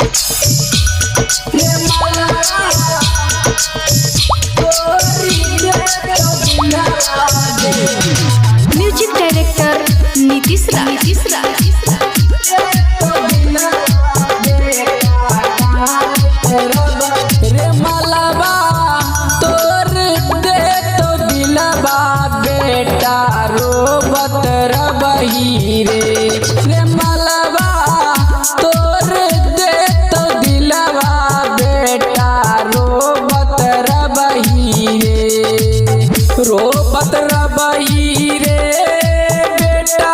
रे मलवा तोरी दे तो दिलवा बेटा। म्यूजिक डायरेक्टर नीतीश राज। नीतीश राज। रे मलबा तोर दे तो दिलबा बेटा रोबत रबही रे। रे मलबा तोर दे तो दिलबा बेटा रोबत रबही रे। रोबत रबही रे बेटा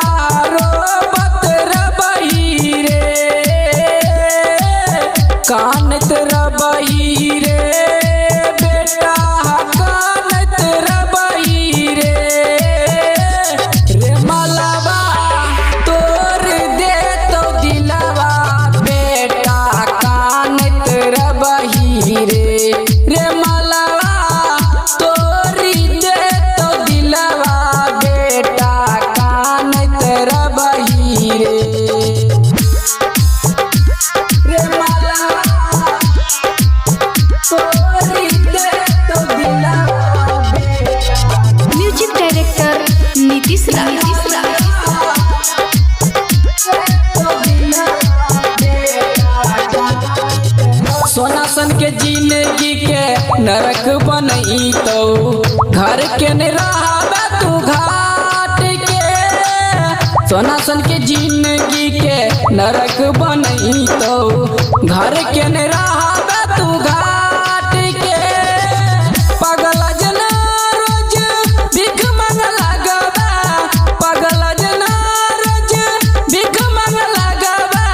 रोबत रबही रे। कानत रबही रे बेटा कानत रबही रे। रे मलबा तोर दे तो दिलवा बेटा कानत रबही रे। रे मलबा तोरी दे तो दिलवा बेटा कानत रबही रे। रे मलबा तोरी दे तो दिलवा बेटा। म्यूजिक डायरेक्टर नीतीश राज। नीतीश राज। सोना सन के जिंदगी के नरक बनई तो घर के न रहबे तू घाट के। सोना सन के जिंदगी के नरक बनई तो घर के न रहबे तू घाट के। पगला जना रोज भीख मांग लगबा। पगला जना रोज भीख मांग लगबा।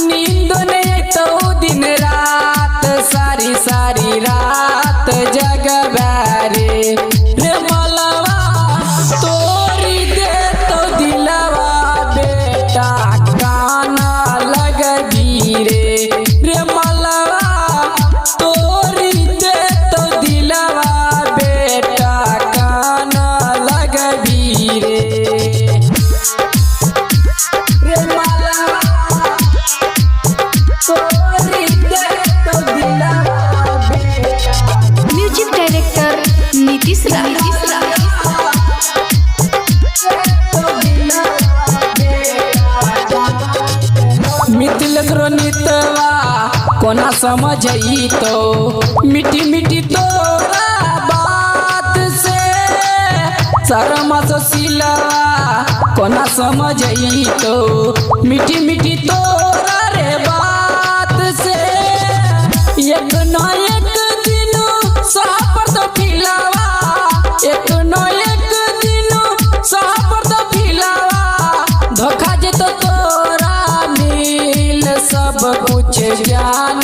नींद नहीं तो दिन रात सारी सारी रात जगबा रे। रे मलवा तोरी दे तो दिलवा बेटा काना लगबी रे। रे मलवा तोरी दे तो दिलवा बेटा काना लगबी रे। रे मलवा तोरी दे तो दिलवा बेटा। म्यूजिक डायरेक्टर नीतीश राज। नीतीश राज। मिथिल रोनितवा कोना समझई तो मिठी मिठी तोरा बात से। शर्मा सिलवा कोना समझई तो मिठी मिठी तोरा रे बात से। एक न एक दिन सह पर तो फिलावा। एक न एक दिन सह पर तो फिलावा। धोखा जे तो तोरा मिल सब कुछ जान